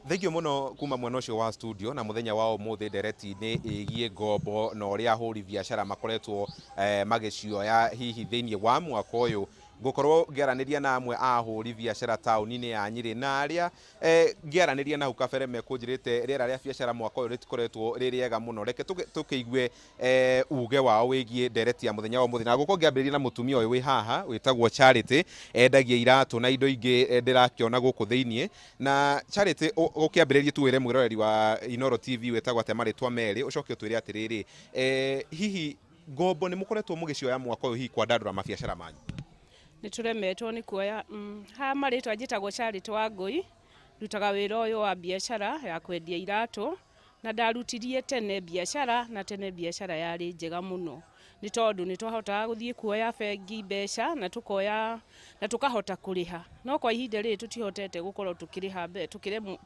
Thengiũ mũno kuma mwena ũcio wa studio. Na mũthenya wa ũmũthĩ ndereti-inĩ ĩgiĩ ngombo na ũrĩa ahũri biacara makoretwo magĩcioya hihi thĩinĩ wa mwaka ũyũ, ngũkorwo ngĩaranĩria na amwe a ahũri biacara taũni-inĩ ya Nyĩrĩ, na arĩa ngĩaranĩria na hau kabere mekũnjĩrĩte rĩera rĩa biacara mwaka ũyũ rĩtikoretwo rĩ rĩega mũno. Reke tũkĩigue uge wao wĩgiĩ ndereti ya mũthenya wa ũmũthĩ. Na ngũkorwo ngĩambĩrĩria na mũtumia ũyũ wĩ haha wĩtagwo Charity, endagia iratũ na indo ingĩ ndĩrakĩona gũkũ thĩiniĩ. Na Charity, gũkĩambĩrĩria tu wĩre mwĩroreri wa Inooro TV wĩtagwo atĩa marĩtwa merĩ, ũcoke ũtwĩre atĩrĩrĩ, hihi ngombo nĩ mũkoretwo mũgĩcioya mwaka ũyũ hihi kwandandũra mabiacara manyu? Nĩ tũremetwo nĩ kuoya. Haha marĩtwa njĩtagwo Charity Wangũi, ndutaga wĩra ũyũ wa biacara ya kwendia iratũ, na ndarutirie tene biacara, na tene biacara yarĩ njega mũno nĩ tondũ nĩ twahotaga gũthiĩ kuoya bengi mbeca na tũkoya na tũkahota kũrĩha. No kwa ihinda rĩrĩ tũtihotete gũkorwo tũkĩrĩha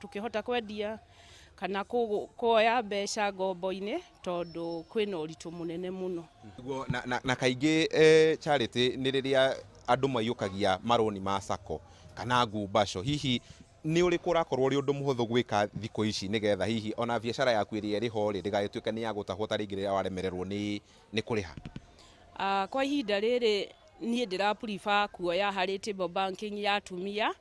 tũkĩhota kwendia kana kuoya mbeca ngombo-inĩ tondũ kwĩna ũritũ mũnene mũno. Nĩguo, na kaingĩ Charity, nĩ rĩrĩa andũ maiyũkagia marũni ma sacco kana ngumbaco, hihi nĩ ũrĩkũ ũrakorwo ũrĩ ũndũ mũhũthũ gwĩka thikũ ici nĩgetha hihi ona biacara yaku ĩrĩa ĩrĩ ho rĩ ndĩgagĩtuĩke nĩ ya gũtahwo ta rĩngĩ rĩrĩa waremererwo nĩ kũrĩha? Kwa ihinda rĩrĩ niĩ ndĩra prefer kuoya harĩ table banking ya atumia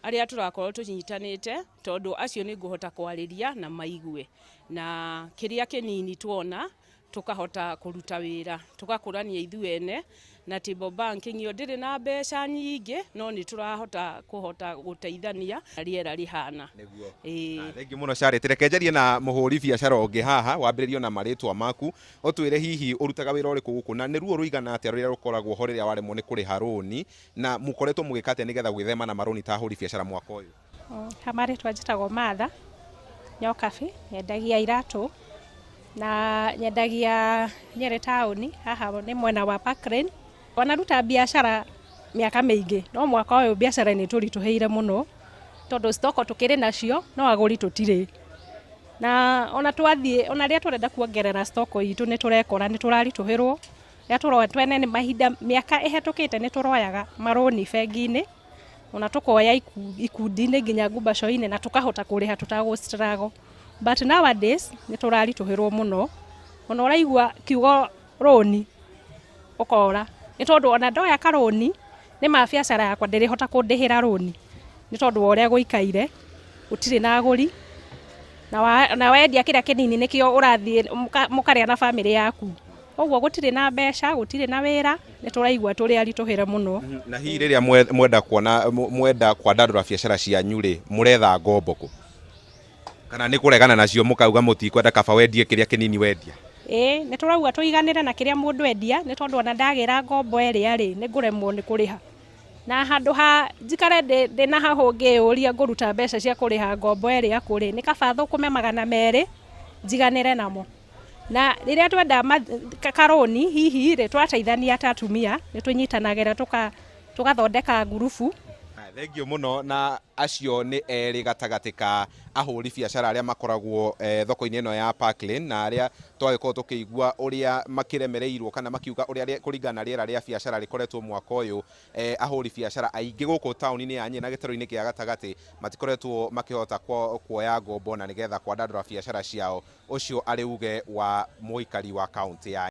arĩa tũrakorwo tũnyitanĩte, tondũ acio nĩ ngũhota kwarĩria na maigue, na kĩrĩa kĩnini tuona tũkahota kũruta wĩra tũgakũrania ithuĩ ene. Na table banking ĩyo ndĩrĩ na mbeca nyingĩ, no nĩ tũrahota kũhota gũteithania rĩera rĩhana. Nĩguo. Ĩĩ. Thengiũ mũno, Charity. Reke njarie na mũhũri biacara ũngĩ haha. Wambĩrĩrio na marĩtwa maku, ũtwĩre hihi ũrutaga wĩra ũrĩkũ gũkũ, na nĩ ruo rũigana atĩa rũrĩa rũkoragwo ho rĩrĩa waremwo nĩ kũrĩha rũni, na mũkoretwo mũgĩka atĩa nĩgetha gwĩthema na marũni ta ahũri biacara mwaka ũyũ? Ha marĩtwa njĩtagwo Martha Nyokabi, nyendagia iratũ na nyendagia Nyĩrĩ taũni, haha nĩ mwena wa Parkland. Wanaruta biacara mĩaka mĩingĩ, no mwaka ũyũ biacara nĩ tũritũhĩire mũno tondũ stoko tũkĩrĩ nacio no agũri tũtirĩ. Na ona twathiĩ, ona rĩrĩa tũrenda kuongerera stoko itũ, nĩ tũrekora nĩ tũraritũhĩrwo. Rĩrĩa tũroya twene nĩ mahinda mĩaka ĩhetũkĩte nĩ tũroyaga marũni bengi-inĩ, ona tũkoya ikundi-inĩ nginya ngumbaco-inĩ, na tũkahota kũrĩha tũtagũ struggle. But nowadays nĩ tũraritũhĩrwo mũno. Ona ũraigua kiugo rũni ũkora, nĩ tondũ ona ndoya karũni nĩ ma biacara yakwa ndĩrĩhota kũndĩhĩra rũni, nĩ tondũ wa ũrĩa gũikaire gũtirĩ na agũri, na wendia kĩrĩa kĩnini nĩkĩo ũrathiĩ mũkarĩa na bamĩrĩ yaku. Ũguo gũtirĩ na mbeca, gũtirĩ na wĩra, nĩ tũraigua tũrĩ aritũhĩre mũno. Na hihi rĩrĩa mwenda kuona mwenda kwandandũra biacara cianyu rĩ, mũretha ngombo kũ, kana nĩ kũregana nacio mũkauga mũtikwenda, kaba wendie kĩrĩa kĩnini wendia? Ĩĩ, nĩ tũrauga tũiganĩre na kĩrĩa mũndũ endia, nĩ tondũ ona ndagĩra ngombo ĩrĩa rĩ, nĩ ngũremwo nĩ kũrĩha. Na handũ ha njikare ndĩna hahũ ngĩyũria ngũruta mbeca cia kũrĩha ngombo ĩrĩa kũ rĩ, nĩ kaba thũkũme 200 njiganĩre namo. Na rĩrĩa twenda karũni hihi rĩ, twateithania ta atumia nĩ tũnyitanagĩra tũgathondeka ngurubu. Thengiũ mũno. Na acio nĩ erĩ gatagatĩ ka ahũri biacara arĩa makoragwo thoko-inĩ ĩno ya Parklane, na arĩa twagĩkorwo tũkĩigua ũrĩa makĩremereirwo kana makiuga ũrĩa kũringana na rĩera rĩa biacara rĩkoretwo mwaka ũyũ. Ahũri biacara aingĩ gũkũ taũni-inĩ ya Nyĩrĩ na gĩtarũ-inĩ kĩa gatagatĩ matikoretwo makĩhota kuoya ngombo na nĩgetha kwandandũra biacara ciao. Ũcio arĩ uge wa mũikari wa kaũntĩ ya